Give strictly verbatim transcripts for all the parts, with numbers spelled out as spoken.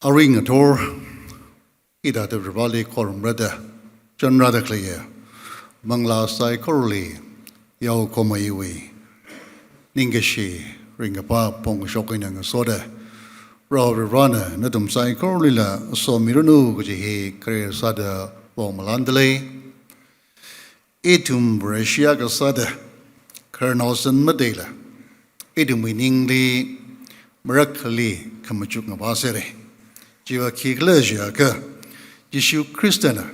Arui ngathor, hithāda Vareli khorumrada, chānrada khaleiya manglā saikorali yaokahomawui ningkashi ringkaphā phongkashok eina ngasoda, Proho Varena nathum saikoralila somiranu kaji hi khare sāda pao malāndalei. Ithum Vareshi akha sāda khararnao san matheila, ithumwui ningli marakhali khamachuk ngavāsera. Chiva khikhala jiakha, Jishu Khristana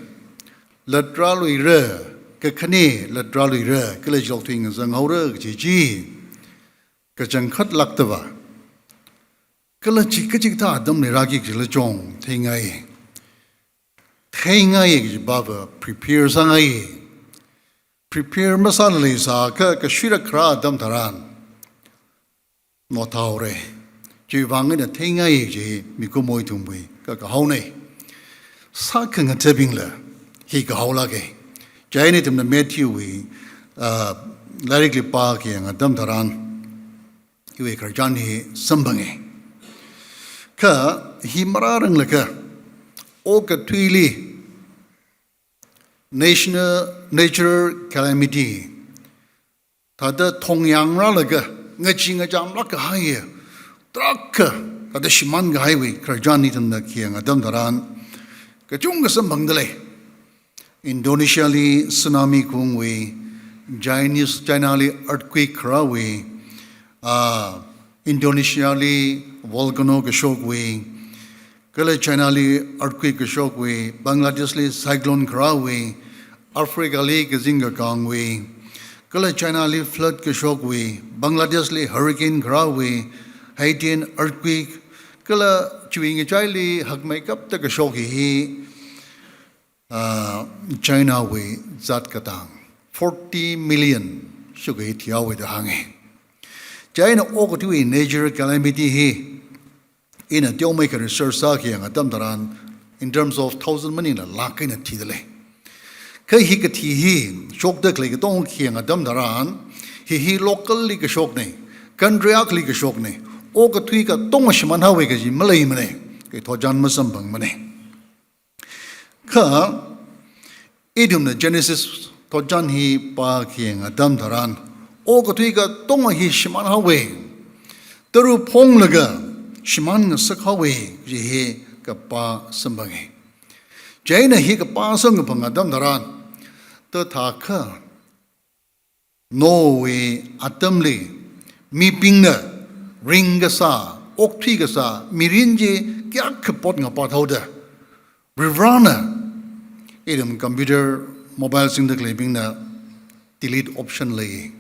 latraluira, kakhane latraluira, kala jilok thui ngazang haora kaji chi kachangkhat lākdava, kala chi kachikathā atam leiraki kajila chong theingai. Theingai kajiva prepare sāngai. Prepare masāla leisākha kashuira kharā atam tharan nothāhaora. Chiwuivang eina theingai kaji mikumo ithumwui kakahaona. Sākhangathabingla hi kahaolāka. Chieina ithumna Matthewwui, ah, lairikli pākhayang atam tharan, hiwui khararchan hi samphanga. Kha hi marāranglakha, okathuili national, natural calamity, thāda thongyāng rālaga ngachee ngachamlāk kahai, tarākha thāda shimān kahaiwui khararchan ithumna khayang atam tharan, kachungkha samphangdalei. Indonesiali tsunami khaungwui, Chinese, Chinali earthquake kharāwui, ah, Indonesiali volcano kashokwui, kala Chinali earthquake kashokwui, Bangladeshli cyclone kharāwui, Africali kazing kakāngwui, kala Chinali flood kashokwui, Bangladeshli hurricane kharāwui, Haitian earthquake, kala chiwui ngachaili hakmeikapta kashok hi, ah, Chinawui zat katang forty million shukahai thihaowa da hānga. Chieina okathuiwui natural calamity hi ina teomeikha research sākhayang atam tharan, in terms of thousand maningla lakh eina thidalei. Kha hi kathi hi shokda khalei katonga khayang atam tharan, hi hi locally kashokna, country akhali kashokna, okathui katonga shimānhaowa kaji maleimana, kha thotchan masamphangmana. Kha ithumna Genesis thotchan hi pākhayang atam tharan, okathui katonga hi shimānhaowa, tara phonglaga shimān ngasakhaowa kaji hi kapā samphanga. Chieina hi kapā samkaphang atam tharan, thāda thākha Noahwui atamli mibingna ringkasā, okthui kasā, mirin chi kayākha pot ngapā thaoda, Varivarana, ithum computer, mobile singda khaleibingna delete option lei.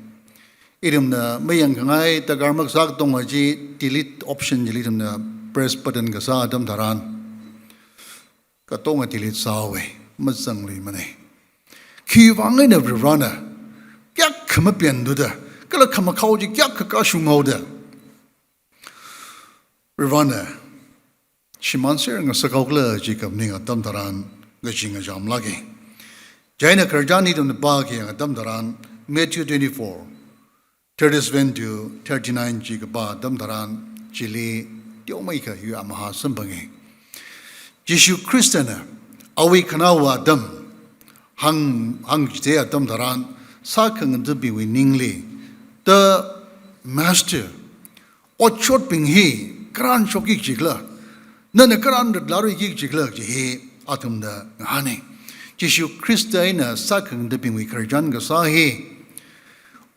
Ithumna mayangkhangai darkar makasā katonga chi delete option chili ithumna press button kasā atam tharan, katonga delete sāhaowa, mazangluimana. Khiwuivang eina Varivarana kayākha mapianluda, kala khamakhao chi kayākha kashunghaoda, Varivarana shimānser ngasakhaokhala chi kaphaning atam tharan, ngachee ngachamlāka. Chieina khararchan ithumna pākhayang atam tharan, Matthew twenty-four, thirty-seven to thirty-nine chi kapā atam tharan, chili teomeikha hiwui amahā samphanga. Jishu Khristana awui khanaowa atam hāng, hāngchithei atam tharan, sākhangathabingwui ningli, "The Master, otshotbing hi karan shokki kajikhala? Nana karan ratlaruiki kajikhala?" kaji hi athumna ngahāna. Jishu Khrista eina sākhangathabingwui khararchan kasā hi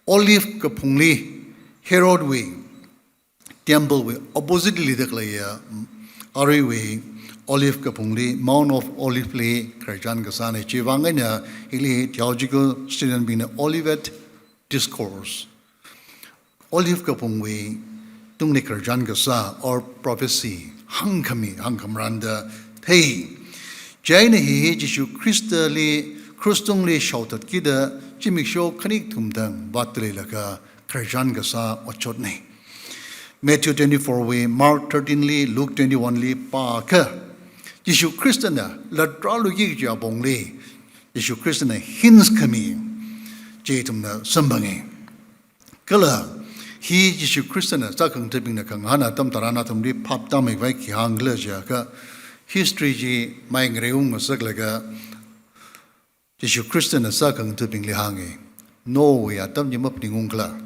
Olive kaphungli, Herodwui temple wui opposite li leida khaleiya, aruiwui Olive kaphungli, Mount of Olive li khararchan kasāna. Chiwuivang eina hili theological student bingna Olivet Discourse, Olive kaphungwui tungli khararchan kasā or prophecy, hāngkhami, hāngkhamarān da thei. Chieina hi hi Jishu Khristali krush tungli shaothatkida zimiksho khani kathum tang vātda leilakha khararchan kasā otshotna. Matthew twenty-four wui, Mark thirteen li, Luke twenty-one li pākha, Jishu Khristana latraluiki kaji apongli Jishu Khristana hints khami chi ithumna samphanga. Kala Hi Jishu Khristana sākhangathabingna khangahān atam tharan athumli phap tāmeikhavai khi hāngkhala jiakha, history chi mai ngareiung ngasaklaga Jishu Khristana sākhangathabingli hānga. Noahwui atam chi maphaningungkhala.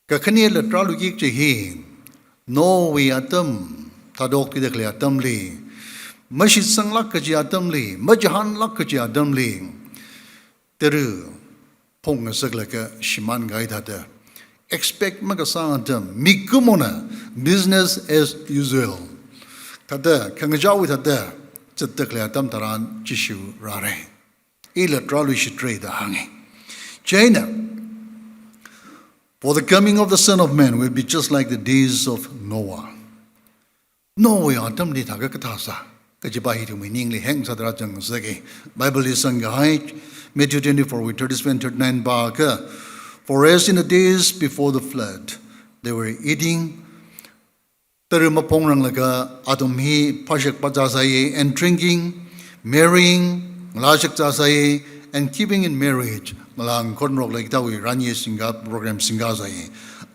Kakhanela tarāluiki kaji hi, Noahwui atam, thādok kida khalei atamli, mashitsanglāk kaji atamli, machihānlāk kaji atamli, tara phung ngasaklaga shimānkahai thāda, expect makasā atam, mikumona business as usual thāda, khangachāwui thāda zatda khalei atam tharan Jishu rāra. Ila tarāluishitra da hānga. Chieina, "For the coming of the Son of Man will be just like the days of Noah." Noahwui atamli thākha kathā sā kajipa hi ithumwui ningli heng sāda rāzang sāki. Bibleli sangkahai, Matthew twenty-four wui thirty-seven, thirty-nine pākha, "For as in the days before the flood, they were eating," tara maphungranglaga athum hi phāshek phāzā sāya, "and drinking, marrying, ngalāshakzā sāya, and keeping in marriage," ngalā ngakhonrok leikatawui ranye singka, program singka sāya,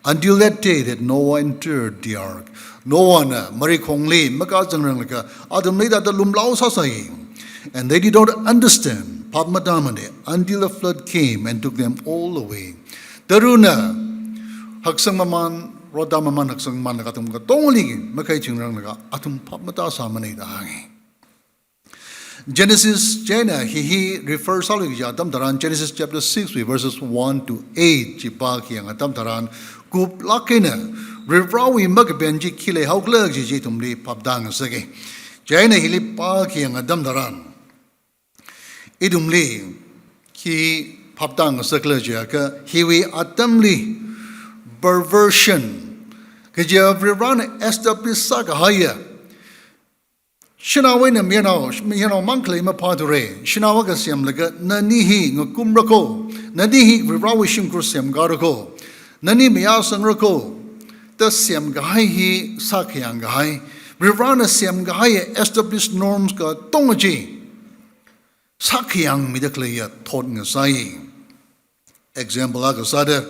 "until that day that Noah entered the ark." Noahna marikhongli makazangranglaga athum leida da lumlao sāsāya. "And they did not understand," phap matāmana, "until the flood came and took them all away." Tarana haksang mamān, rotda mamān, haksang mamānlaga athum katongli makhaichingranglakha athum phap matāsāmana da hānga. Genesis chieina hi hi refer sāluiki kaji atam tharan Genesis chapter six wui verses one to eight chi pākhayang atam tharan kuplāk eina Varivarāwui makapen chi khi leihaokhala kaji chi ithumli phap tāngasaka. Chieina hili pākhayang atam tharan ithumli khi phap tāngasakhala jiakha, hiwui atamli perversion kaji Varivarāna establish sākahaiya, shanao eina mayarnao, mayarnao mang khalei maphāthura, shanao akha semlaga, "Nani hi ngakumra ko, nani hi Varivarāwui shimkhur semkāra ko, nani mayāsangra ko," da semkahai hi sākhayang kahai, Varivarāna semkahaiya established norms katonga chi sākhayangmida khaleiya thot ngasai. Example akha sāda,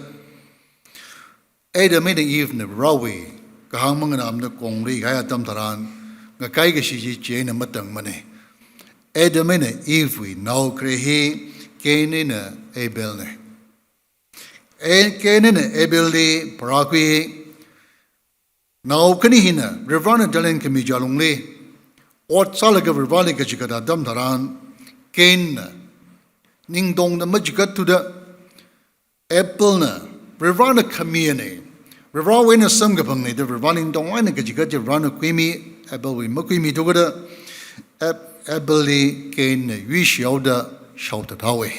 Adam eina Eve na Varivarāwui kahāng manganāmada kongri kahai atam tharan, ngakai kashi chi chieina matangmana. Adam eina Eve wui nao khare hi Cain eina Abel na. E, Cain eina Abel li pharākhui, nao khani hina Varivarāna talent khami chi alungli ot sālaga Varivarāli kachigat atam tharan, Cain na ningtongda machigatthuda, Abel na Varivarāna khami ana, Varivarāwui eina samkaphangna da Varivarā ningtong eina kachigat chi Varivarāna khuimi, Abel wui makhuimithu kajida, Ab-, Abel li Cain na yuishihaoda shaothat haowa.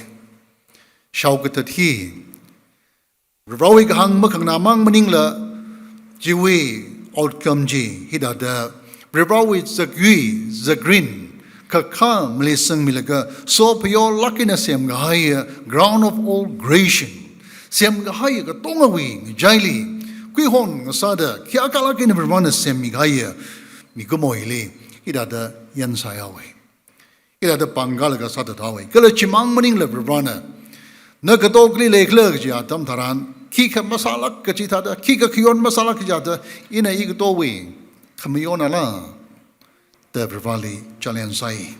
Shaokathat hi Varivarāwui kahāng makhanganā mang maningla, chiwui outcome chi hithāda, Varivarāwui zakyui, zakrin, khakha maleisangmilaga, sophayolāk eina semkahaiya, crown of all creation, semkahaiya katongawui ngachaili khuihon ngasāda, khi akhalāk eina Varivarāna semmikahaiya mikumo hili hithāda yansai haowa. Hithāda pāngkalaga sāthat haowa. Kala chimang maningla Varivarāna, na katokli leikhala kaji atam tharan, khikha masālāk kaji thāda, khikha khayon masālāk kaji thāda, ina ikatowui khamayonala da Varivarāli challenge sāi.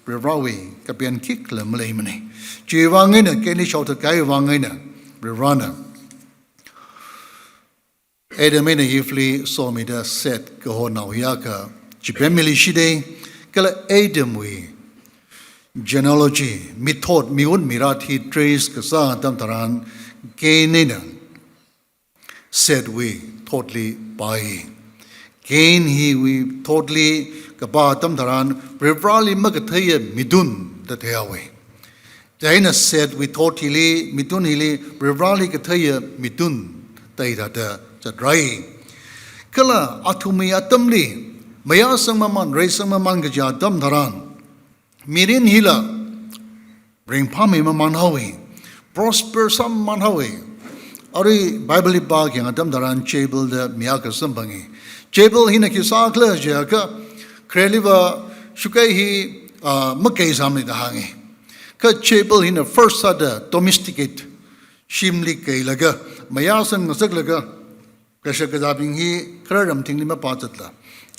Varivarāwui kapen khikhala maleimana. Chiwui vang eina, Cain li shaothat kahai vang eina, Varivarāna Adam eina Eve li somida Seth kaho nao hi akha chipemli leishida, kala Adam wui genealogy, mithot, miwun mirāt hi trace kasā atam tharan, Cain eina Seth wui thotli pāi. Cain hiwui thotli kapā atam tharan, Varivarāli makatheiya mithun da theihaowa. Chieina Seth wui thot hili, mithun hili, Varivarāli katheiya mithun da hithāda zatrai. Kala athumwui atamli, mayāsang mamān, reisang mamān kaja atam tharan, mirin hila ringphāmei mamān haowa, prosper sāmamān haowa. Arui Bible li pākhayang atam tharan Jabel da mi akha samphangi. Jabel hina khi sākhala jiakha, khareliva shukei hi, ah, makei sāmana da hāngi. Kha Jabel hina first sāda domesticate, shimli keilaga, mayāsang ngasaklaga, kashak kazābing hi kharā ramthingli mapā zatla,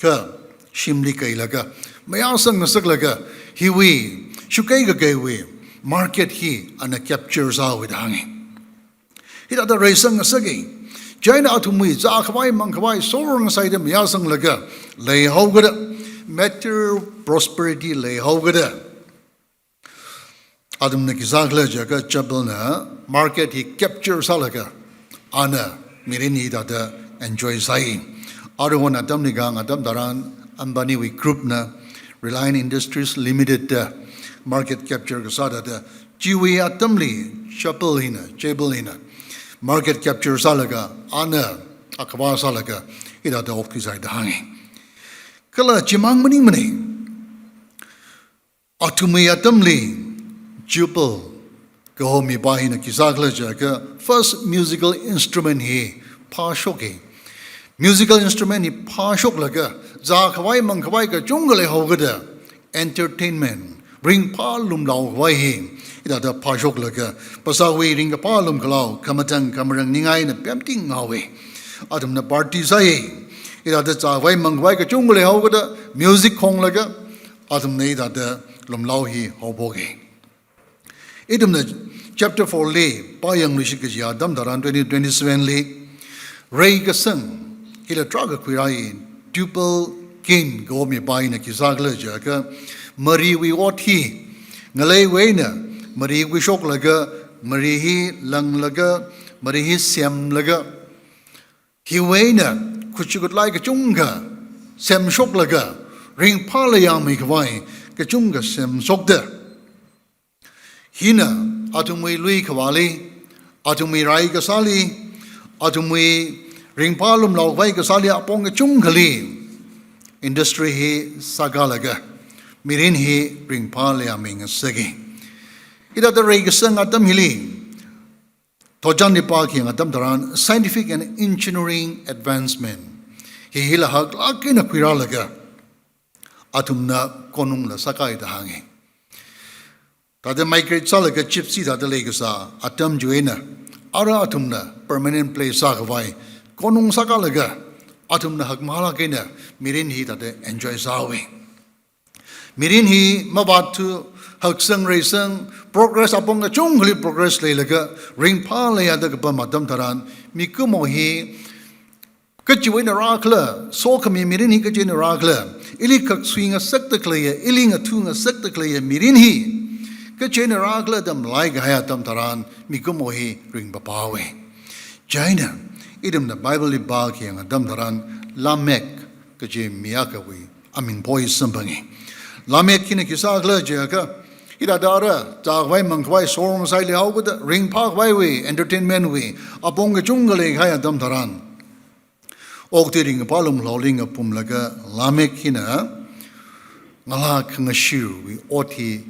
kha shimli keilaga, mayāsang ngasaklaga, hiwui, shukei kakeiwui market hi ana capture sāhaowa da hānga. Hithāda reisang ngasaka. Chieina athumwui zākhavai mangkhavai sor ngasaida mayāsanglaga leihaokida, material prosperity leihaokida, athumna khi sākhala jiakha chapelna market hi capture sālaga, ana mirin hithāda enjoy sāi. Aruihon atamli kahāng atam tharan Ambaniwui groupna Reliance Industries Limited da market capture kasā thāda, chiwui atamli chapel hina, chapel hina market capture sālaga, ana akhava sālaga, hithāda okthuisai da hānga. Kala chimang maningmana. Athumwui atamli chapel kaho mipā hina khi sākhala jiakha first musical instrument hi phāshoka. Musical instrument hi phāshoklaga, zākhavai mangkhavai kachungkha leihaokida, entertainment, ringphā lumlaokhavai hi hithāda phāshoklaga, phasāwui ringkaphā lumkhalao, khamatang khamarang ningai eina pemting haowa. Athumna party sāi. Hithāda zākhavai mangkhavai kachungkha leihaokida, music khonglaga, athumna hithāda lumlao hi haophoka. Ithumna chapter four li pāyangluishit kaji atam tharan twenty twenty-seven li, reikasang hila tarākha khuirāi. Tubal Cain kaho mipā hina khi sākhala jiakha, mariwui ot hi, ngaleiwui eina mari khuishoklaga, mari hi langlaga, mari hi semlaga, hiwui eina khuichukut lai kachungkha semshoklaga, ringphā leiyāmeikhavai kachungkha semshokda, hina athumwui lui khavāli, athumwui rai kasāli, athumwui ringphā lumlaokhavai kasāli apong kachungkhali industry hi sākalaga, mirin hi ringphā leiyāmei ngasaka. Hithāda reikasang atam hili, thotchanli pākhayang atam tharan scientific and engineering advancement hi hila haklāk eina khuirālaga, athumna konungla sākahai da hānga. Thāda migrate sālaga gypsy thāda leikasā atam chiwui eina, ara athumna permanent place sākhavai konung sākalaga, athumna hakmahalāk eina mirin hi thāda enjoy sāhaowa. Mirin hi mavātthu, haksang reisang, progress apong kachungkhali progress leilaga, ringphā leiyāda kapam atam tharan, mikumo hi kachiwui eina rākhala, sokhami mirin hi kachiwui eina rākhala, ili khaksui ngasakda khaleiya, ili ngathu ngasakda khaleiya mirin hi kachiwui eina rākhala da malaikahai atam tharan, mikumo hi ringphāphāhaowa. Chieina, ithumna Bible li pākhayang atam tharan, Lamech kaji mi akhawui aming poi samphanga. Lamech hina khi sākhala jiakha, hithāda ara zākhavai mangkhavai sor ngasai leihaokida, ringphākhavaiwui, entertainment wui apong kachungkha leikahai atam tharan, okathui ringkaphā lumkhalaoli ngapumlaga Lamech hina ngalā khangashirwui ot hi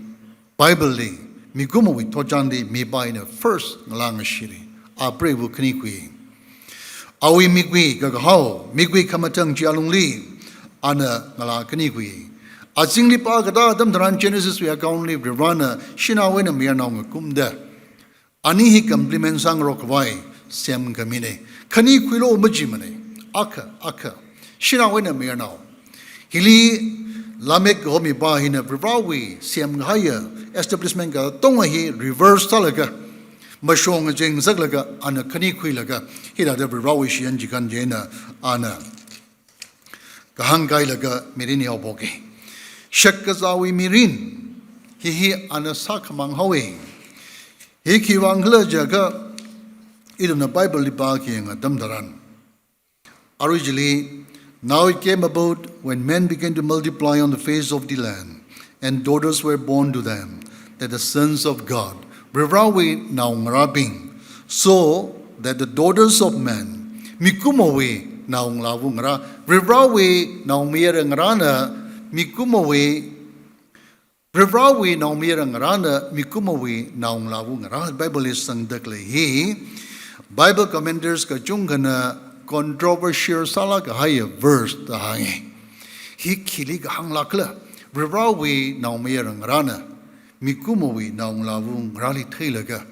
Bible li, mikumowui thotchanli mipā hina first ngalā ngashira, apreiva khani khui. Awui mikui kakahao, mikui khamatang chi alungli, ana ngalā khani khui. Azingli pākatā atam tharan Genesis wui account li Varivarana shanao eina mayarnao ngakumda, ani hi complement sāngarok khavai semkhamina. Khani khuilu majimana. Akha, akha. Shanao eina mayarnao. Hili Lamech kaho mipā hina Varivarawui semkahaiya establishment katonga hi reverse sālaga, mashong ngacheng ngasaklaga, ana khani khuilaga, hithāda Varivarawui shiyan chikān chieina ana kahāng kailaga mirin hi haophoka. Shakkazāwui mirin hi hi ana sākhamang haowa. Hi khiwui vang khala jiakha, ithumna Bible li pākhayang atam tharan, arui chili, "Now it came about when men began to multiply on the face of the land, and daughters were born to them, that the sons of God," Varivarawui naongarābing, "so that the daughters of men," mikumowui naongalāva ngarā, Varivarawui naomayara ngarāna, mikumowui, Varivarawui naomayara ngarāna, mikumowui naongalāva ngarā. Bible li sangda khalei hi, Bible commentators kachungkhana controversial sālākkahaiya verse da hānga. Hi khili kahānglākkhala, Varivarawui naomayara ngarāna, mikumowui naongalāva ngarāli theilaga,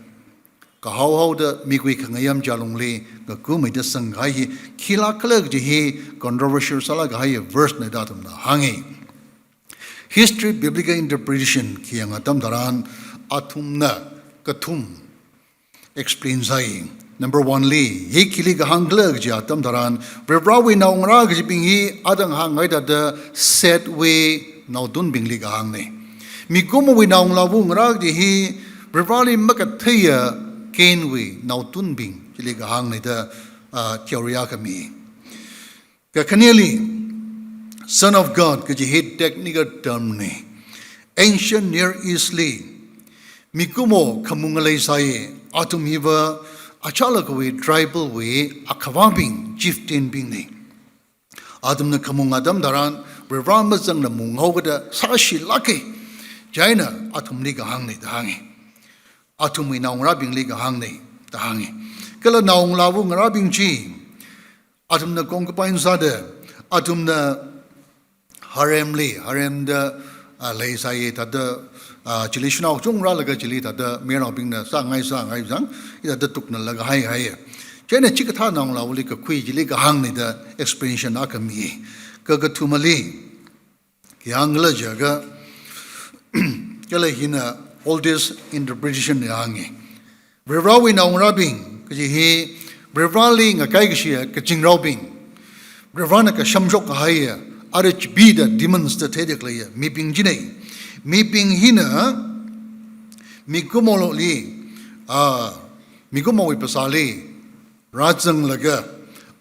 kahaohaoda mikui khangayam chi alungli ngakumida sangkahai hi khilākhala kaji hi controversial sālāk kahai verse na da athumna hānga. History biblical interpretation khi yāng atam tharan athumna kathum explain sāi. Number one li, hi khili kahāngkhala kaji atam tharan, Varivarawui naongarā kajibing hi adang hāngngaida Sethwui naotunbingli kahāngna. Mikumowui naongalāva ngarā kaji hi Varivarali makatheiya Cainwui naotunbing chili kahāngna da, ah, theory akha mi. Kakhaneli, Son of God kaji hi technical term na. Ancient Near East li mikumo khamung ngalei sāi, athum hiva achālakha wui tribal wui akhavābing, chieftain bing na. Athumna khamung atam tharan Varivara mazangla munghaokada sāshilāka. Chieina athumli kahāngna da hānga. Athumwui naongarābingli kahāngna da hānga. Kala naongalāva ngarābing chi athumna concubine sāda, athumna harem li, harem da, ah, leisāi thāda, ah, chili shanao chungrālaga chili thāda mayarnaobingna sāngai sāngai zang, hithāda tuknalaga haihai. Chieina chikathā naongalāvali kakhui chili kahāngna da explanation akha mi. Kakathumali, khi hāngkhala jiakha, kala hina oldest interpretation na hānga. Varivarawui naongarābing kaji hi Varivarali ngakai kashiya kazingraobing, Varivarana kashamshok kahaiya, ara chibida demons da theida khaleiya mibing china. Mibing hina mikumoli, ah, mikumowui phasāli rāzanglaga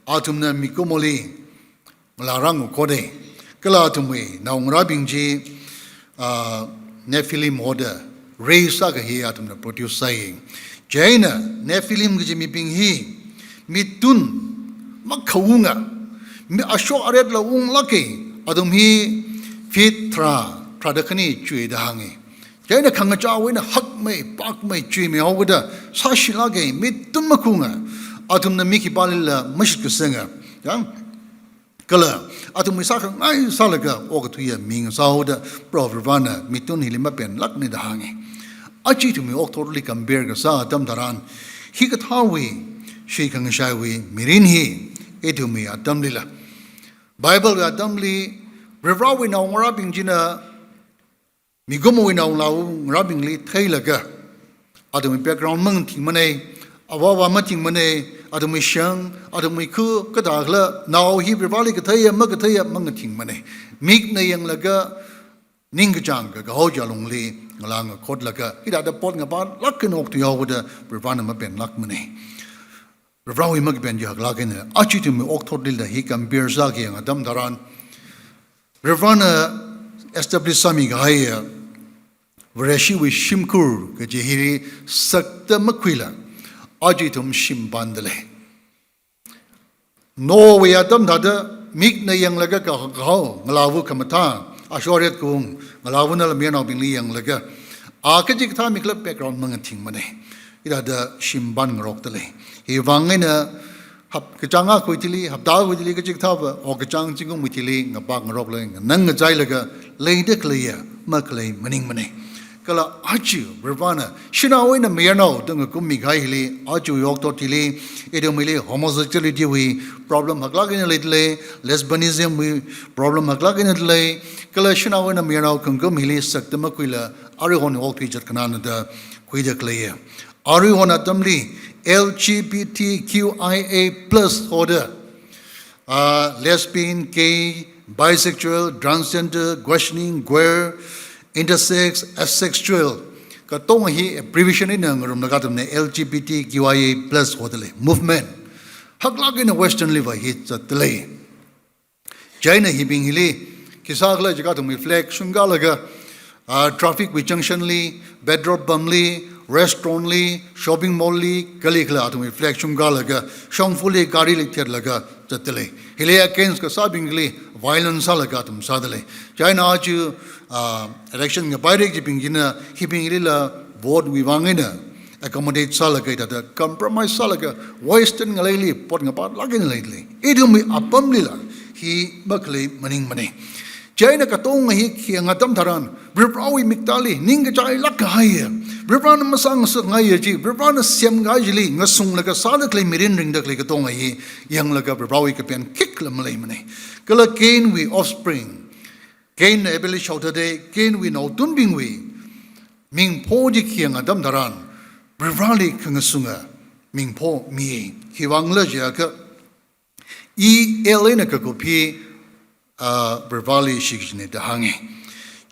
athumna mikumoli ngalā rāngakhotda, kala athumwui naongarābing chi, ah, Nephilim hoda race akha hi athumna produce sāi. Chieina Nephilim kaji mibing hi mitun makhaunga, mi ashok aretla unglāka, athum hi feet tharā, tharāda khani chuida hānga. Chieina khangachāwui eina hakmei, pakmei, chuimei haokada sāshilāka, mitun makhaunga, athumna mi khipālila mashitkasanga. Yang, kala athumwui sākhangai sālaga okathuiya mi ngasāhaoda Proho Varivarana mitun hili mapenlākna da hānga. Aja ithumwui okthotli compare kasā atam tharan, hikathāwui shikhangashaiwui mirin hi ithumwui atamlila, Bible wui atamli Varivarawui naongarābing china mikumowui naongalāva ngarābingli theilaga, athumwui background mangathingmana, avāva mathingmana, athumwui shang, athumwui khu, kathākhala nao hi Varivarali katheiya makatheiya mangathingmana. Mikna yanglaga ningkachāng kakahao chi alungli ngalā ngakhotlaga, hithāda pot ngapālāk eina okthuihaoda Varivarana mapenlākmana. Varivarawui makapen chi haklāk eina, aja ithumwui okthotlila hi compare sāki yang atam tharan, Varivarana establish sāmi kahaiya Vareshiwui shimkhur kaji hili sakta makhuila aja ithum shimpanda lei. Noahwui atam thāda mikna yanglaga ka-, kahao, ngalāva khamathā, ashok aret kaung, ngalāvana mayarnaobingli yanglaga, a kachikathā mikla background mangathingmana. Hithāda shimpan ngarokta lei. Hivang eina hap-, kachāng akhawui thili, hapta akhawui thili, kachikathāva, o kachāng zingkumwui thili, ngapak ngarokla, nganang ngachailaga leida khaleiya makhalei maningmana. Kala aja Varivarana shanao eina mayarnao da ngakummi kahai hili, ajawui okthot hili, ithumwuili homosexuality wui problem haklāk eina leida lei, lesbianism wui problem haklāk eina lei, kala shanao eina mayarnao khangakum hili sakta makhuila aruihon okthui zatkhanāna da khuida khaleiya. Aruihon atamli L G B T Q I A plus hoda, ah, lesbian, gay, bisexual, transgender, questioning, queer, intersex, asexual, katonga hi abbreviation eina ngarumlaga athumna L G B T Q I A plus hoda lei, movement. Haklāk eina Western liva hi zatta lei. Chieina hibing hili, khi sākhala jiakha athumwui flag shungkālaga, ah, traffic wui junction li, petrol pump li, restaurant li, shopping mall li, kali khala athumwui flag shungkālaga, shongfali garili thetlaga zatta lei. Hili against kasābingli violence sālaga athum sāda lei. Chieina aja, ah, election ngapaira kajibing china, hibing hilila vote wui vang eina accommodate sālaga, hithāda compromise sālaga, Western ngaleili pot ngapālāk eina leida lei. Ithumwui apamlila hi makhalei maningmana. Chieina katonga hi khi yang atam tharan, Varivarawui miktāli ningkachailāk kahaiya, Varivarana masāngasakngaiya chi, Varivarana semkahai chili ngasunglaga sāda khalei mirin ringda khalei katonga hi yanglaga Varivarawui kapen khikhala maleimana. Kala Cainwui offspring, Cainna Abelli shaothada, Cainwui naotunbingwui mingpho chi khayang atam tharan, Varivarali khangasunga mingpho mi. Khiwuivangkhala jiakha, E L eina kakup hi, ah, Varivarali shikachinna da hānga.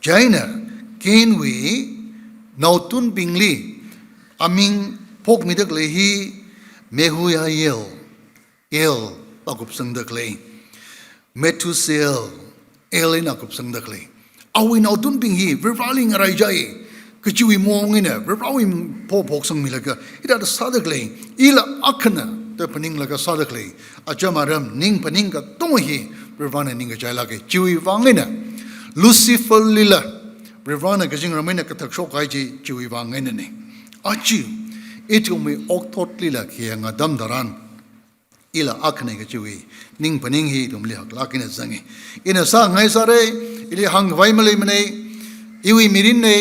Chieina Cainwui naotunbingli aming phokmida khalei hi Mehujael, El akupsangda khalei, Methuselah, El eina kupsangda khalei. Awui naotunbing hi Varivarali ngaraichai kajiwui maong eina Varivarawui mingpho phoksangmilaga hithāda sāda khalei, ila akhana da phaninglaga sāda khalei acham aram ning phaning katonga hi Varivarana ningkachailāka. Chiwuivang eina Luciferlila Varivarana kazingramwui eina kathak shokkahai chi chiwuivang einana. Aja ithumwui okathutlila khayang atam tharan, ila akhana kajiwui ning phaning hi ithumli haklāk eina zanga. Ina sāngasakngai sāra, ili hāngkhavai maleimana, iwui mirinna,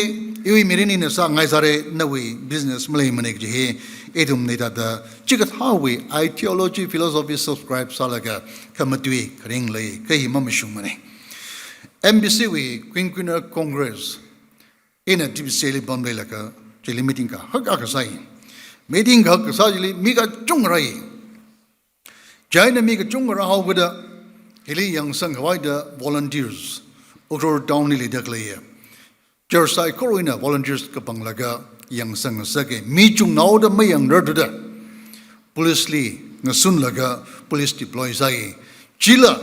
iwui mirin ina sāngasakngai sāra, nawui business maleimana kaji hi ithumna hithāda chikathāwui ideology, philosophy subscribe sālaga khamatui kharing lei, kha hi mamashungmana. M B C wui Quinquennial Congress ina T B C li pamleilaga chili meeting kahak kasāi. Meeting kahak kasā chili mi kachungkha rāi. Chieina mi kachungkha rāhaokida, hili yangsangkhavai da volunteers, Ukhrul town li leida khaleiya church saikora eina volunteers kapanglaga yangsang ngasaka. Mi chungnaoda mayangrarthuda, police li ngasunlaga police deploy sāi. Chila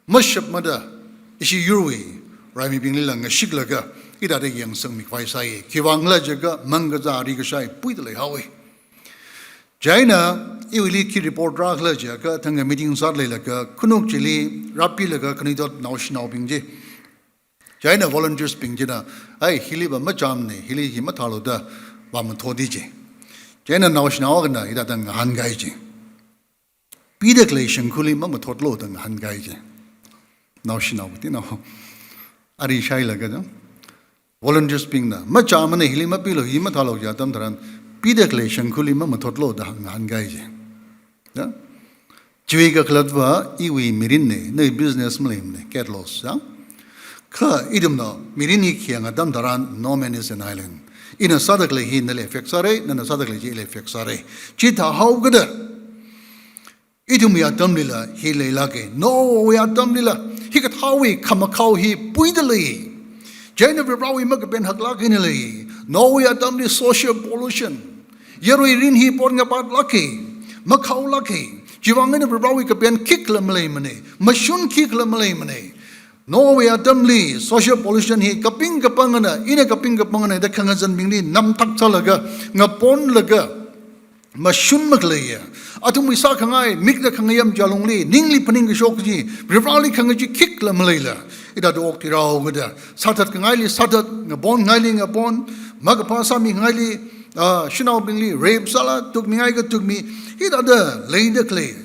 mashapmada ishi yurwui raimibinglila ngashiklaga hithāda yangsangmikhavai sāi. Khiwuivangkhala jiakha mangkazā rikashai puida leihaowa. Chieina iwuili khi report rākhala jiakha, thangkha meeting sāda leilaga khanuk chili rāpilaga khanuithot naoshinaobing chi, chieina volunteers bing china, "Ai, hiliva machāmana, hili hi mathālu," da vāmathotda ji. Chieina naoshinao akhana hithāda ngahānkai ji. Pida khalei shangkhuli mamathotlu da ngahānkai ji. Naoshinao katinao ari shailaga da. Volunteers bingna, "Machāmana, hili mapilu, hi mathālu," kaji atam tharan, pida khalei shangkhuli mamathotlu da ngahānkai ji. Ya? Chiwui kakhalatva iwui mirinna, nawui business maleimana, get lost, ya? Kha ithumna mirin hi khayang atam tharan, no man is an island. Ina sāda khalei hi nali effect sāra, nana sāda khalei chi ili effect sāra. Chithāhaokida, ithumwui atamlila hi leilāka. Noahwui atamlila hikathāwui khamakhao hi puida lei. Chieina Varivarawui makapen haklāk eina lei. Noahwui atamli social pollution, yarui rin hi pot ngapatlāka, makhaolāka. Chiwuivang eina Varivarawui kapen khikhala maleimana, mashun khikhala maleimana. Noahwui atamli social pollution hi kaping kapangana, ina kaping kapangana da khangazanbingli namthak sālaga, ngaponlaga, mashun makhaleiya. Athumwui sākhangai, mikna khangayam chi alungli, ningli phaningkashok chi, Varivarali khangachee khikhala maleila, hithāda okthui rāhaokida, sāthatkangaili sāthat, ngaponngaili ngapon, makaphā sāmingaili, ah, shanaobingli rape sāla, tukmingaikha tukmi, hithāda leida khalei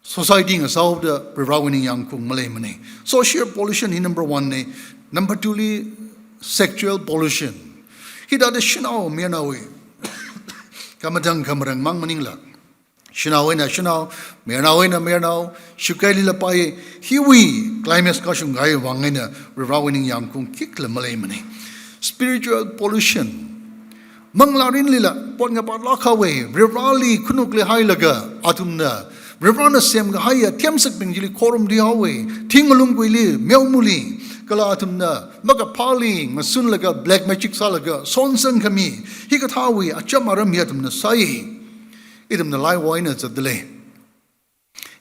society ngasāhaoda Varivarawui ningyāng khaung maleimana. Social pollution hi number one na, number two li sexual pollution. Hithāda shanao mayarnaowui khamathāng khamarān mang maningla, shanao eina shanao, mayarnao eina mayarnao, shikailila pai, hiwui climax kashungkahai vang eina Varivarawui ningyāng khaung khikhala maleimana. Spiritual pollution. Manglā rinlila pot ngapatlākhaowa, Varivarali khanukli hailaga, athumna Varivarana semkahaiya themsakbing chili khorumthuihaowa, thing alungguili, meomali, kala athumna makaphāli ngasunlaga, black magic sālaga sonsang khami, hikathāwui acham aram hi athumna sāi. Ithumna laiwo eina zatdalei.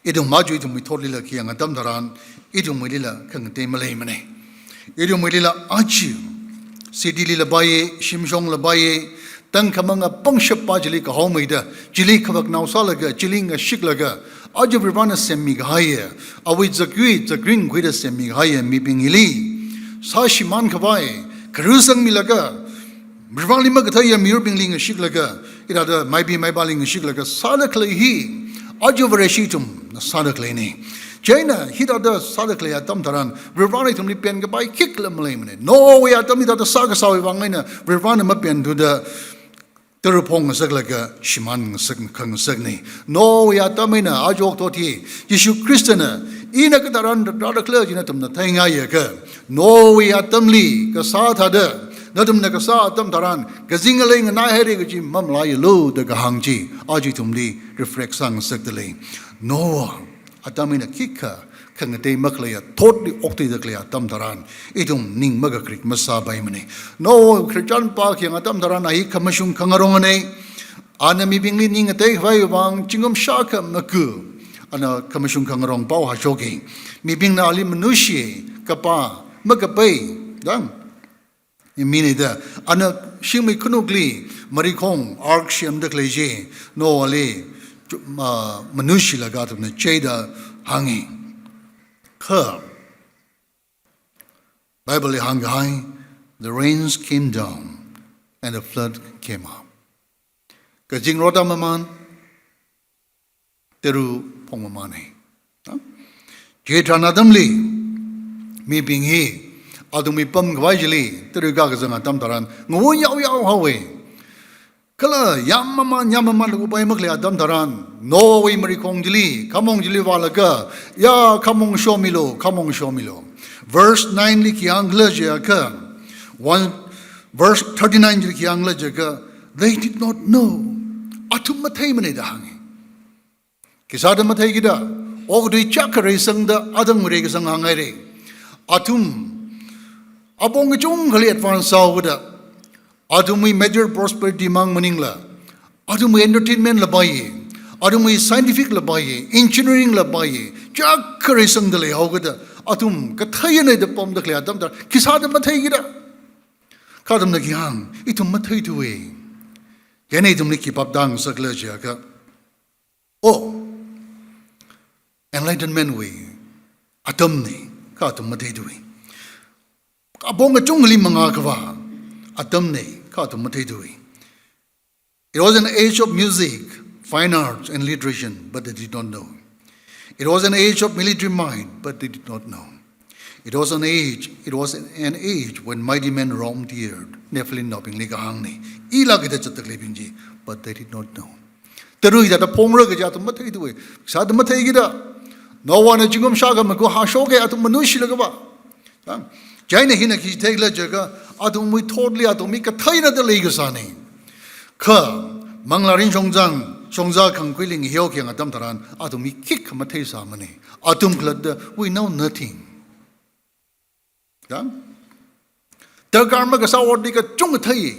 Ithum aja ithumwui thotlila khayang atam tharan, ithumwuilila khangatei maleimana. Ithumwuilila aja, city lila pai, shimshongla pai, tangkhamang apong shappa chili kahaomeida, chili khavaknao sālaga, chili ngashiklaga, aja Varivarana semmikahaiya, awui zakyui, zakring khuida semmikahaiya mibing hili sāshimānkhavai, kharusangmilaga, Varivarali makatheiya miyurbingli ngashiklaga, hithāda maipi maipāli ngashiklaga sāda khalei hi, aja Vareshi ithumna sāda khaleina. Chieina hithāda sāda khalei atam tharan, Varivarana ithumli penkapai khikha maleimana. Noahwui atam hithāda sākasāwui vang eina, Varivarana mapenluda, tara phongngasaklaga shimānngasak, khangasakna. Noahwui atam eina aja okathui, Jishu Khristana, ina katharan rāda khalei chi nathumna theingaiakha, Noahwui atamli kasā thāda, nathumna kasā atam tharan, kazing ngalei nganaihaira kaji mamalaialu da kahāng chi, aja ithumli reflect sāngasakda lei. Noah atam eina khikha khangatei makhaleiya thotli okthuida khalei atam tharan, ithum ning makakrik masāpaimana. Noah khararchan pākhayang atam tharan, a hi khamashung khangarongana. Ana mibingli ning ngateikhavai vang, zingkum shākha maku, ana khamashung khangarong pao hāshoka. Mibingna ali manushi, kapā, makapai, dang. Imina da, ana shingmei khanukli marikhong ark semda khalei chi, Noahli, chu-, ma-, manushilaga athumna cheida hānga. Kha, Bible li hāngkahai, "The rains came down and the flood came up." Kazing rotda mamān, tara phongmamāna. Ha? Chitharan atamli, mibing hi, athumwui pamkhavai chili, tara kakazang atam tharan, ngawun yaoyao haowa. Kala yāmmamān, yāmmamānlaga upai makhalei atam tharan, Noahwui marikhong chili, khamong chili vālaga, "Ya, khamong shomilu, khamong shomilu." Verse nine li khi hāngkhala jiakha, one, verse thirty-nine chili khi hāngkhala jiakha, "They did not know." Athum matheimana da hānga. Khisāda matheikida, okathui chāk kharei sangda, athang kharei kasang hānghaira. Athum, apong kachungkhali advance sāhaoda, athumwui material prosperity mang maningla, athumwui entertainment la paiya, athumwui scientific la paiya, engineering la paiya, chāk kharei sangda leihaokida, athum katheiana da pamda khalei atam tharan, khisāda matheikida. Kha athumna khi hāng, ithum matheithuwa. Chieina ithumli khipaptāngasakhala jiakha, oh, enlightenment wui atamna, kha athum matheithuwa. Apong kachungkhali mangā khavā atamna, kha athum matheithuwa. It was an age of music, fine arts, and literature, but they did not know. It was an age of military might, but they did not know. It was an age, it was an age when mighty men roamed the earth. Nephilim naobingli kahāngna. Ila kida zatda khaleibing chi, but they did not know. Tara hithāda phongra kaji athum matheithuwa. Sāda matheikida. Noahna zingkum shākha maku hāshoka athum manushilaga va. Ha? Chieina hina khi theikhala jiakha, athumwui thotli athum hi katheina da leikasāna. Kha, manglārin shongzang, shongza khangkhuili ngahihaokhayang atam tharan, athum hi khikha matheisāmana. Athum khalatta, we know nothing. Ya? Darkar makasā otli kachungkha thei.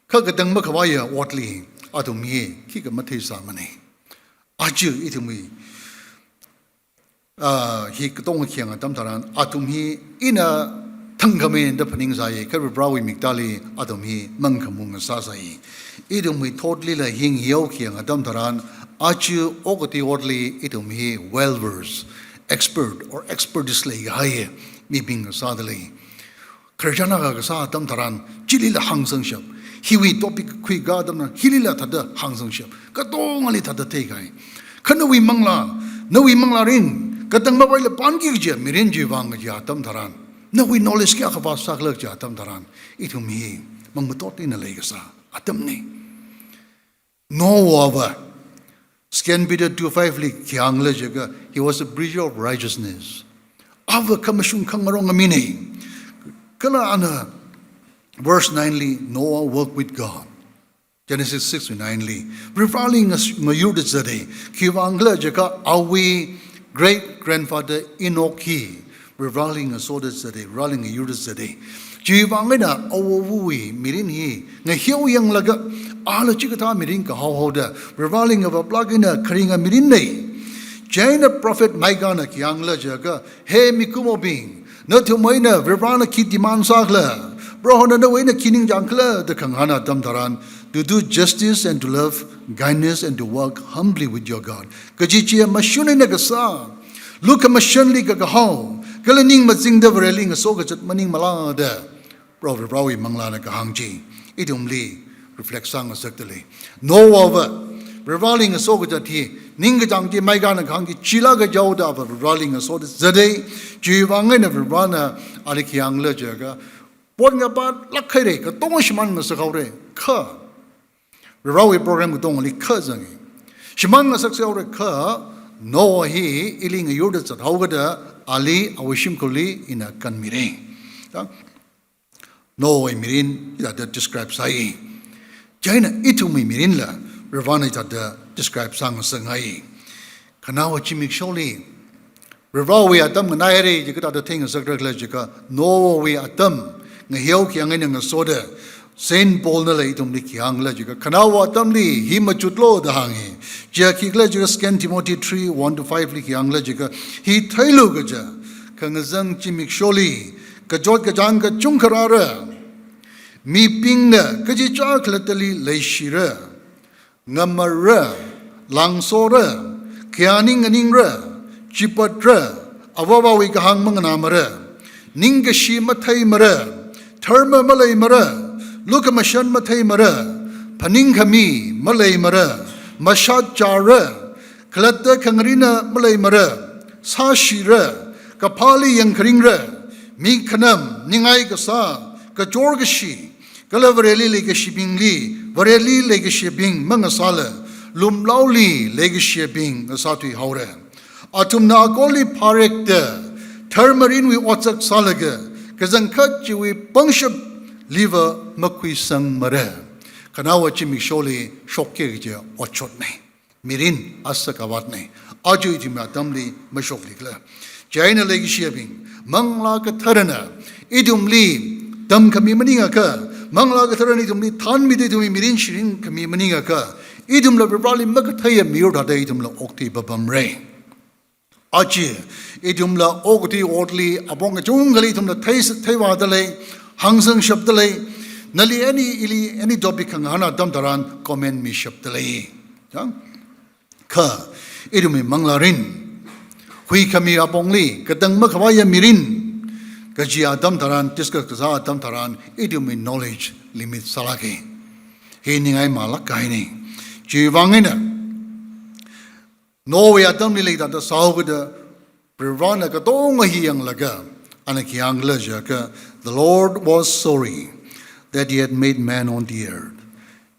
Kha katang makhavaiya otli, athum hi khikha matheisāmana. Aja ithumwui, ah, hi katonga khayang atam tharan, athum hi ina thangkhamei da phaningsāya, kha Varivarawui miktāli athum hi mangkhamung sāsāya. Ithumwui thotlila hi ngahihaokhayang atam tharan, aja okathui otli ithum hi well versed, expert or expertise leikahaiya mibing sāda lei. Khararchan akha kasā atam tharan, chilila hāngsangshap. Hiwui topic khuikha atamna, hilila thāda hāngsangshap. Katongali thāda theikahai. Kha nawui manglā, nawui manglārin, katang mapaila pānki kaji, mirin chiwui vang kaji atam tharan, nawui knowledge kayākha vāsākhala kaji atam tharan, ithum hi mangmatot eina leikasā atamna. Noahva, Second Peter two five li khi hāngkhala jiakha, he was a preacher of righteousness. Ava khamashung khangaronga mina. Kala ana verse nine li, Noah walked with God. Genesis six wui nine li. Varivarali ngas-, ngayurda zata. Khiwui vangkhala jiakha, awui great grandfather Enoch hi Varivarali ngasoda zata, Varivarali ngayurda zata. Chiwui vang eina awowui mirin hi ngahihaoyanglaga, ala chikathā mirin kahaohaoda, Varivarali ngavaplāk eina kharinga mirinna. Chieina prophet Micah na khi hāngkhala jiakha, "He mikumobing, nathumwui eina Varivarana khi demand sākhala, Prohona nawui eina khi ningchāngkhala," da khangahān atam tharan, "To do justice and to love kindness and to walk humbly with your God." Kachichā mashun eina kasā, lukhamashanli kakahao, kala ning mazingda Vareli ngaso kazat maningmala da, Proho Varivarawui manglāna kahāng chi ithumli reflect sāngasakda lei. Noahva, Varivarali ngaso kazat hi, ningkachāng chi maikana kahāng chi chila kajaoda ava Varivarali ngasoda zatei, chiwui vang eina Varivarana ali khi hāngla jiakha, pot ngapātlāk haira, katonga shimān ngasakhaora, kha Varivarawui program katongali kha zangi. Shimān ngasakhaora kha, Noah hi ili ngayurda zathaokida ali awui shimkhurli ina kanmira. Ta, Noahwui mirin hithāda describe sāi. Chieina ithumwui mirinla Varivarana hithāda describe sāngasakngai. Khanaowa zimiksholi Varivarawui atam nganāhaira ji kathāda theingasakra khala jiakha, Noahwui atam ngaheo khi hānga eina ngasoda, Saint Paulnala ithumli khi hāngla jiakha, khanaowa atamli hi machutlu da hāngi. Chiya khikhala jiakha Second Timothy three, one to five li khi hāngla jiakha, hi theilu kaja, khangazang zimiksholi kachot kachāng kachungkha rāra. Mibingna kachichā khalattali leishira, ngamara, langsora, khayāning nganingra, chipatra, avāva̱wui kahāng manganāmara, ningkashi matheimara, dharma maleimara, lukhamashan matheimara, phaningkhami maleimara, mashat chara, khalatta khangarina maleimara, sāshira, kaphāli yangkharingra, mi khanam, ningai kasā, kachor kashi, kala Vareli leikashibingli Vareli leikashibing mangasāla, lumlaoli leikashibing ngasāthuihaora. Athumna akorli phārekta, dharma mirinwui otsak sālaga, kachangkhat chiwui pangshapli va makhuisangmara. Khanaowa zimiksholi shokke kaja otshotna. Mirin asak avatna. Aja ithumwui atamli mashoklikhala. Chieina leikashiyabing, Manglā Katharana ithumli tamkhami maningakha, Manglā Katharana ithumli thanmida ithumwui mirin shirinkhami maningakha, ithumla Varivarali makatheiya miyur thāda ithumla okthui papamra. Aja ithumla okathui otli apong kachungkhali ithumla theisa, theivāda lei, hāngzangshapda lei, nali any, ili any topic khangahāna atam tharan comment mishapda lei. Chang? Kha, ithumwui manglā mirin, huikhami apongli katang makhavaiya mirin kaji atam tharan, discuss kasā atam tharan, ithumwui knowledge limit sālāka. Hi ningai malāk kahaina. Chiwui vang eina, Noahwui atamli hithāda sāhaokida, Varivarana katonga hi yanglaga, ana khi hāngla jiakha, "The Lord was sorry that he had made man on the earth,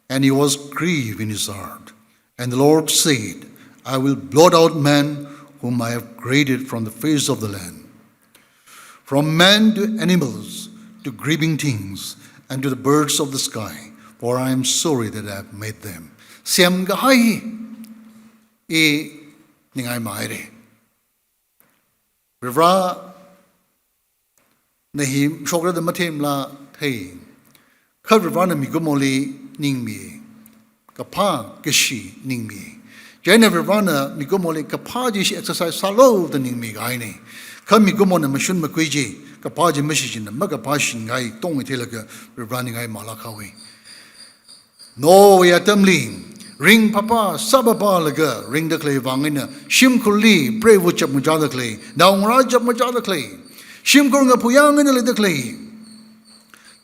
and he was grieved in his heart. And the Lord said, I will blot out man whom I have created from the face of the land, from man to animals, to creeping things, and to the birds of the sky, for I am sorry that I have made them." Semkahai hi, i ningai mahaira. Varivarana hi shokra da mathemla thei. Kha Varivarana mikumoli ningmi. Kaphā kashi ningmi. Chieina Varivarana mikumoli kaphā chi shi exercise sālu da ningmi kahaina. Kha mikumona mashun makhui chi, kaphā chi mashichinna, makaphā shingai tong theilaga Varivara ningai malāk haowa. Noahwui atamli, ringphāphā, sāphāphālaga ringda khalei vang eina, shimkhurli preiva chapngachāda khalei, naongarā chapngachāda khalei, shimkhur ngaphu yāng eina leida khalei,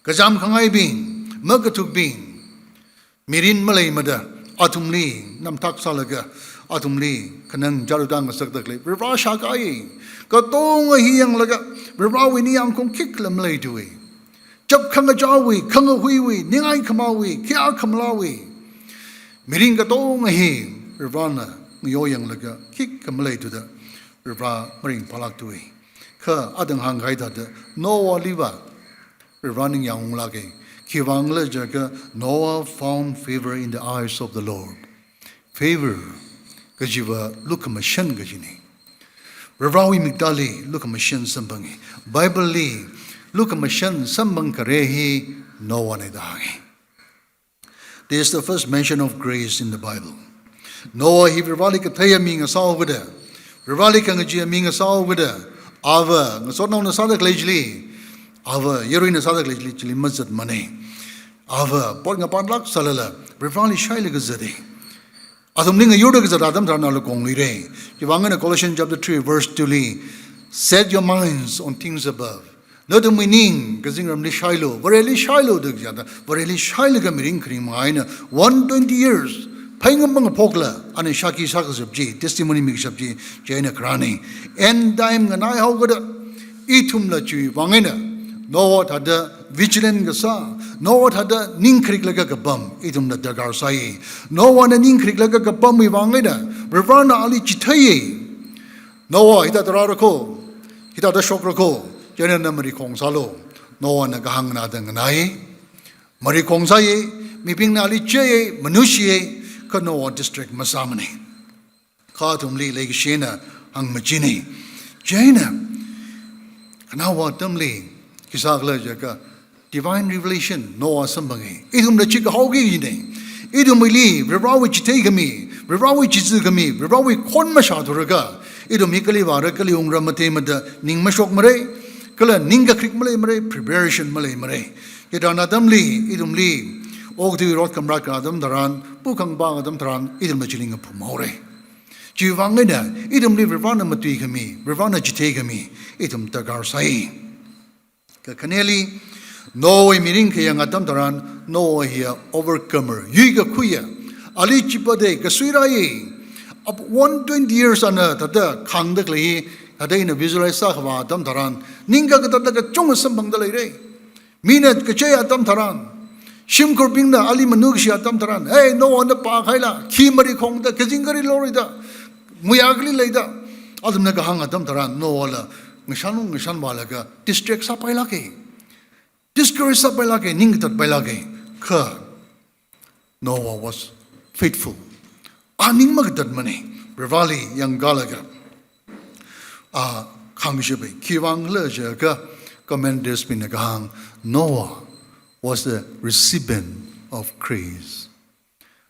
kachām khangaibing, makathukbing, mirin maleimada, athumli namthak sālaga, athumli khanang jaruda ngasakda khalei, Varivara shākahai, katonga hi yanglaga, Varivarawui ningyāng khaung khikhala maleithuwa. Chap khangachāwui, khangahuiwui, ningai khamāwui, khayā khamalāwui. Mirin katonga hi Varivarana ngayo yanglaga khikha maleithuda, Varivara maringphālākthuwa. Kha athang hāngkahai thāda, Noahli va Varivara ningyāng unglāka. Khiwuivang khala jiakha, "Noah found favor in the eyes of the Lord." Favor kajiva lukhamashan kajina. Varivarawui miktāli lukhamashan samphangi. Bible li lukhamashan samphang khare hi Noahna da hāngi. This is the first mention of grace in the Bible. Noah hi Varivarali katheiya mi ngasāhaokida, Varivarali khangachee mi ngasāhaokida, ava ngasotnaona sāda khalei chili, ava yaruina sāda khalei chili, chili mazatmana. Ava pot ngapātlāk sālala, Varivarali shailaga zata. Athumli ngayurda kazat atam tharan ala kongluira. Chiwuivang eina Colossians chapter three verse two li, "Set your minds on things above." Nathumwui ning kazingramli shailu, Vareli shailu da kajida, Vareli shailaga mirin kharing manga eina one twenty years Phaingamang phokla, ana shākhi sākashap chi, testimony mikashap chi, chieina kharāna. End time nganaihaokada, ithumla chiwui vang eina, Noah thāda vigilant kasā, Noah thāda ning khariklaga kapam, ithumla darkar sāi. Noahna ning khariklaga kapamwui vang eina, Varivarana ali chitheiya. Noah, hithāda rāra kho, hithāda shokra kho, chieina na marikhong sālu. Noahna kahāng nganāda nganai. Marikhong sāya, mibingna ali cheiya, manushiya, kha Noah distract masāmana. Kha athumli leikashina hāngmachina. Chieina, khanaowa atamli, khi sākhala jiakha, divine revelation, Noah samphanga. Ithumla chi kahaoki kajina. Ithumli, Varivarawui chitheithami, Varivarawui chizikhami, Varivarawui khon mashāthurlaga, ithum hi kali vāra, kali ungra matheimada, ning mashokmara, kala ning kakharik maleimara, preparation maleimara. Chithāda atamli, ithumli, okathui rot khamrat ka atam tharan, pukhangpa atam tharan, ithumla chili ngaphumhaora. Chiwui vang eina, ithumli Varivarana matuikhami, Varivarana chitheithami, ithum darkar sāi. Kakhaneli, Noahwui mirin khayang atam tharan, Noah hiya overcomer, yuikakhuiya, ali chipatda kasuirāya, ap one twenty years ana thāda khāngda khalei, thāda ina visualize sākhavā atam tharan, ningkakatā kachungkha samphangda leira. Mina kachei atam tharan, shimkhurbingna ali manukashi atam tharan, "Hey, Noah napā khaila, khi marikhongda, kazing kali lorida, muiya kali leida," athumna kahāng atam tharan, Noahla ngashan ngashanvālaga, distract sāpailāka. Discourage sāpailāka, ning katatpailāka. Kha Noah was faithful. A ning makatatmana, Varivarali yangkālaga. A khāngshapa, khiwui vangkhala jiakha commentators bingna kahāng, Noah was a recipient of grace.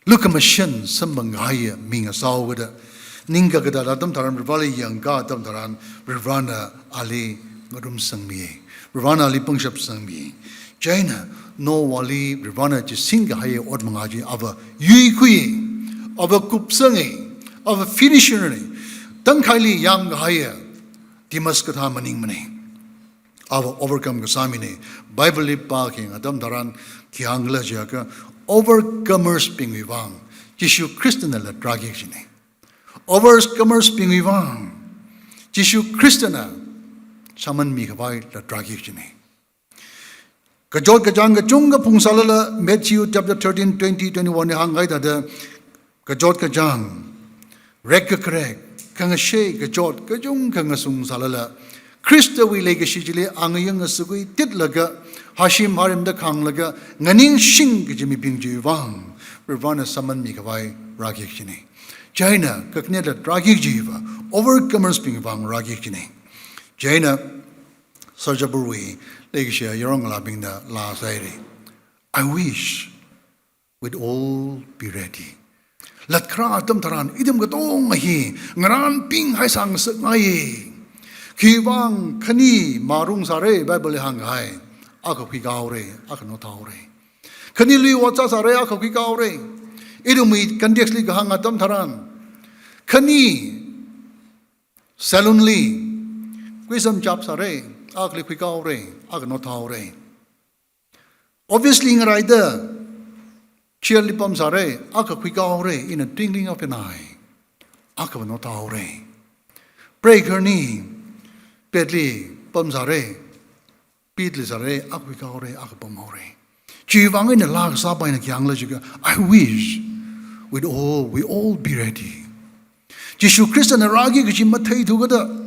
Lukhamashan samphang kahaiya mi ngasāhaokada, ningkakatā atam tharan, Varivarali yangkā atam tharan, Varivarana ali ngarumsangmi, Varivarana ali pangshap sangmi. Chieina, Noahli Varivarana chising kahaiya ot mangā chi ava yuikhui, ava kupsanga, ava finisher na. Tangkhaili yangkahaiya, Demas kathā maningmana. Ava overcome kasā mina. Bible li pākhayang atam tharan, khi hāngkhala jiakha, overcomers bingwui vang, Jishu Khristana lattarāki kajina. Overcomers bingwui vang, Jishu Khristana sāman mikhavai lattarāki kajina. Kachot kachāng kachungkha phungsālala, Matthew chapter thirteen, twenty, twenty-one li hāngkahai thāda, kachot kachāng, rek kakarek, khangashei kachot kachungkha ngasung sālala, Khristawui leikashi chili angayang ngasakui titlaga, hashim harimda khānglaga, nganingshing kaji mibing chiwui vang, Varivarana sāman mikhavai rāki kajina. Chieina, kakhaneli rāki kajiva, overcomers bingwui vang rāki kajina. Chieina, Saryabharuwui leikashi yaron ngalābingna laa sāhaira. "I wish we'd all be ready." Latkharā atam tharan, ithum katonga hi ngarānpinghaisang ngasakngaiya. Khiwui vang khani marung sāra, Bible li hāngkahai, akha khuikāhaora, akha nothāhaora. Khani lui ot sāsāra, akha khuikāhaora. Ithumwui context li kahāng atam tharan, khani salon li kuisam chap sāra, akhali khuikāhaora, akha nothāhaora. Office li ngaraida, chair li pamsāra, akha khuikāhaora, ina twinkling of an eye, akhava nothāhaora. Prayer khani, bed li pamsāra, bed li sāra, akha khuikāhaora, akha pamhaora. Chiwui vang eina laa kasāpaina khi hāngkhala jiakha, "I wish we'd all, we all be ready." Jishu Khristana rāki kaji matheithukada,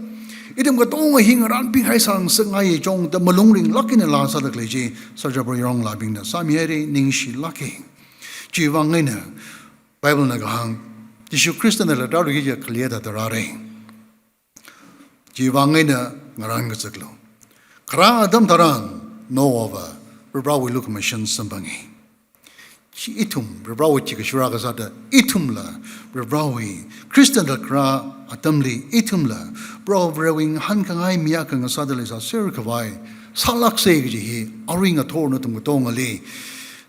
ithum katonga hi ngarānpinghaisang ngasakngaiya chungda malung ringlāk eina laa sāda khalei chi, Saryabharu yaron ngalābingna sāmihaira, ningshilāka. Chiwui vang eina, Bible na kahāng, Jishu Khristana lattarāki kaji khaleiya thāda rāra. Chiwui vang eina ngarān kazaklu. Kharā atam tharan, Noahva, Varivarawui lukhamashan samphanga. Chi ithum, Varivarawui chi kashura kasāda, ithumla, Varivarawui, Christian latkarā atamli, ithumla, Proho Varewui ngahānkhangai mi akha ngasāda leisāser khavai, sālāksa kaji hi, arui ngathor nathum katongali,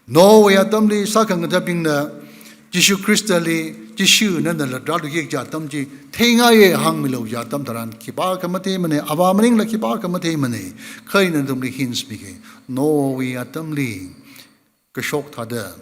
Noahwui atamli sākhangathabingna, Jishu Khristali, Jishu nana lattarāluiki kaji atam chi, theingaiya hāngmilu kaji atam tharan, khipākha matheimana, Avā maningla khipākha matheimana, kha ina nathumli hints mika, Noahwui atamli, kashok thāda,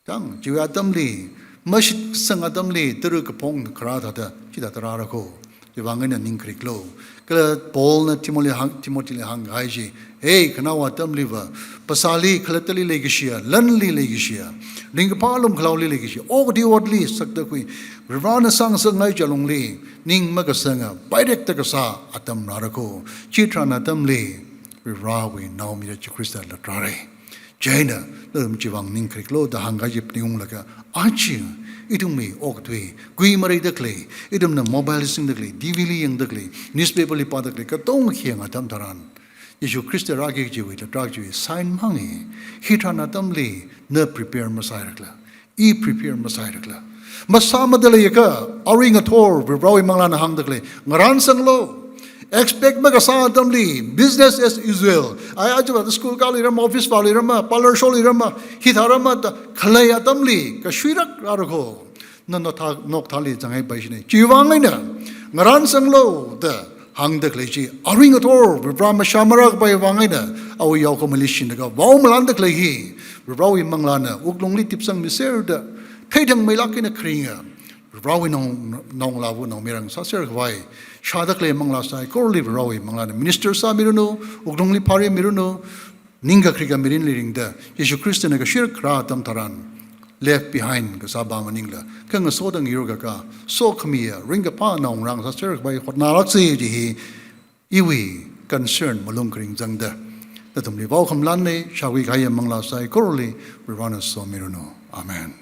tang, chiwui atamli, Mashitsang atamli tara kaphong kharā thāda chithāda rāra kho. Chiwuivang eina ning khariklu. Kala Paulna Timothyli hāng, Timothyli hāngkahai chi, "Hey, khanaowa atamliva, phasāli, khalattali leikashiya, lanli leikashiya, ringkaphā lumkhalaoli leikashiya, okathui otli sakda khui, Varivarana sāngasakngai chi alungli ning makasanga, pairekda kasā atam rāra kho. Chitharan atamli Varivarawui naomayara Jishu Khrista latrai." Chieina, nathum chiwuivang ning khariklu da hāngkahai chi phaningunglaga, aja ithumwui okathui, kui mareida khalei, ithumna mobile singda khalei, T V li yangda khalei, newspaper li pāda khalei, katonga khayang atam tharan, Jishu Khrista rāki kajiwui, latrak chiwui sign mang e. Hitharan atamli na prepare masāhaira khala, i prepare masāhaira khala. Masāmada leiakha, arui ngathor Varivarawui manglāna hāngda khalei, ngarānsanglu. Expect makasā atamli, business as usual. Ai, aja vāda school kāluirama, office vāluirama, parlour sholuirama, hithārama da khalei atamli, kashuirak rāra kho. Na nokthā, nokthāli zanghaipaishina. Chiwuivang eina, ngarānsanglu da hāngda khalei chi, arui ngathor Varivara mashā marākapai vang eina, awui yaokhamali shinlaga vaomalānda khalei hi, Varivarawui manglāna wuklungli tipsangmiserda, theithangmeilāk eina kharinga, Varivarawui naong, naongalāva naomayara ngasāserkhavai, shāda khalei manglā saikorali Varivarawui manglāna minister sāmiranu, wuklungli phārimiranu, ningkakharika mirinli ringda, Jishu Khristana kashuirak kharā atam tharan, left behind kasā ba maningla, khangasoda ngayur kakā, sokhamiya, ringkaphā naongarā ngasāserkhavai hotnālāksa kaji hi, iwui concern malung kharing zangda, nathumli vaokhamlāna, shākhuikahaiya manglā saikorali, Varivarana somiranu. Amen.